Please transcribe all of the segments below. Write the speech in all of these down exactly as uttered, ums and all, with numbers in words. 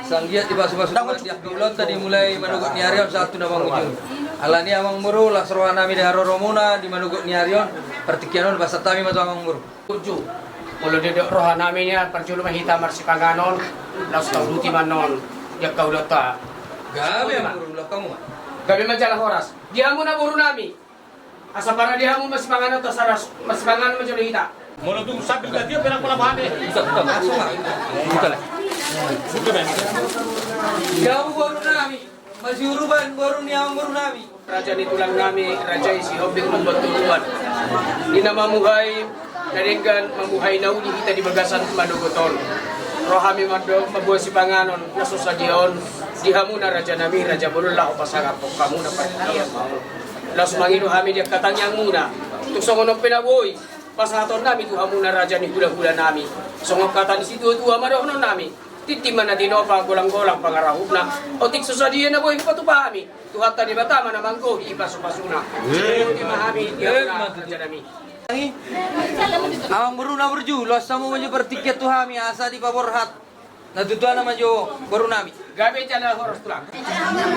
Sanggiat dipasupasu Tuhan di angka ulaonta di mulai manogot ni ari on sahat tu na mangujungi. Alani i amang boru, las rohanami di haroromuna di manogot ni ari on, partingkian on pasahat hami ma tu amang boru. Burju, molo didok rohanami nian, parjolo ma hita marsipanganon, laos tauduti ma annon di angka ulaonta. Gabe amang boru, ulaon hamu ma. Gabe ma jala horas. Di hamu na borunami. Asa parade hamu masipanganon, tasaras masipanganon ma jolo hita. Molo tung sambil gajian pe nang pola bahan e. Buka, buka. Langsung ma. Buka lah. Buka be. Di hamu borunami, masiurupan boru ni amang borunami. Raja ni tulang nami, raja i Sihombing Lumban Toruan. Di na mamuhai na denggan, mamuhai na uli hita di bagasan manogot on. Ro hami mando mamboan sipanganon na so sadia on di hamuna raja nami, raja bolon, laho pasangaphon hamuna partingkian on. Laos mangido hami di angka tangiangmuna. Tung songon on pe na boi pasahaton nami tu hamuna raja ni hulahula nami. Songon hata ni situatua ma dohonon nami: Tintin ma na tinopa, golanggolang pangarahutna. Otik so sadia na boi hupatupa hami, Tuhanta Debata ma na manggohi pasupasuna. Boti ma hami di hamuna raja nami. Amang boru na burju, loas hamu ma jo partingkian tu hami asa dipaborhat na tutuana ma jo boru nami. Gabe jala horas tulang.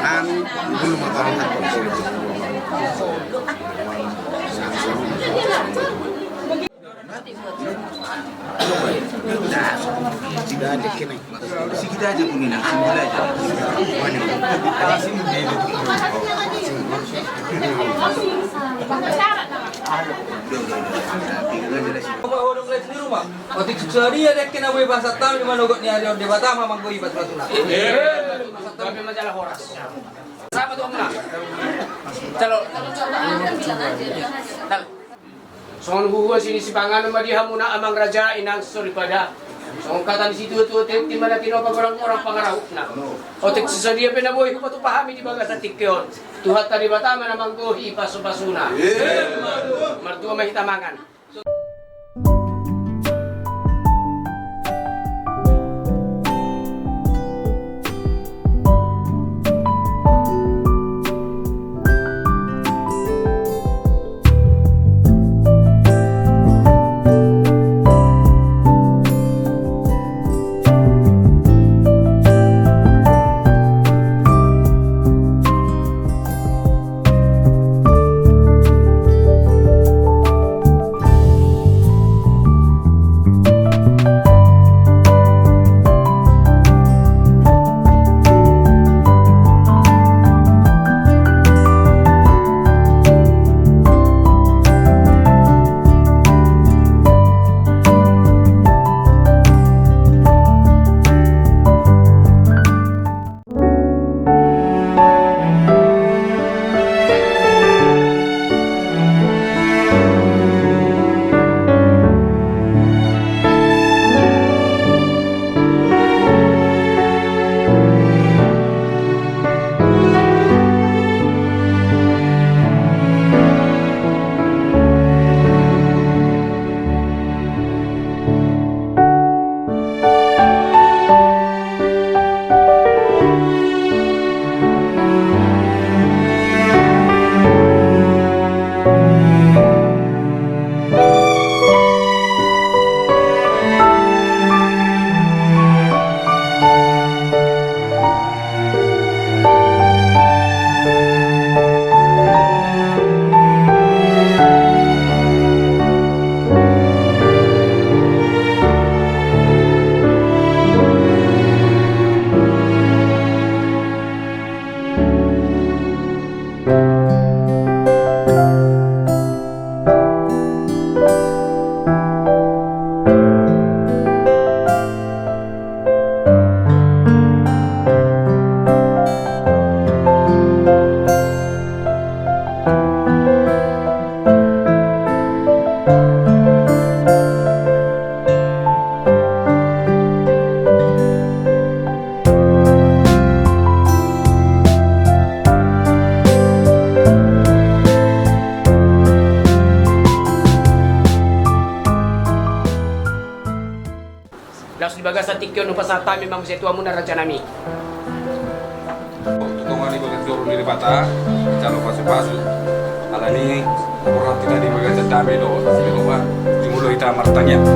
Anu, belum apa-apa. Otik so sadia dengke na boi pasahat hami di manogot ni ari on, Debata ma manggohi pasupasuna. Gabe ma jala horas. Sapa tu hamuna? Calo. Songon huhuasi ni sipanganon ma di hamuna amang raja, inang soripada. Songon hata ni situatua: Tintin ma na tinopa, golanggolang pangarahutna. Otik so sadia pe na boi hupatupa hami di bagasan tingki on, Tuhanta Debata ma na manggohi pasupasuna. Martua ma hita mangan. Laos di bagasan tingki on hupasahat hami ma muse tu hamuna raja nami. Tonga ni bagas joro ni Debata, jalo pasupasu. Alani i, borhat hita di bagasan dame dohot Jahowa, jumolo hita martangiang.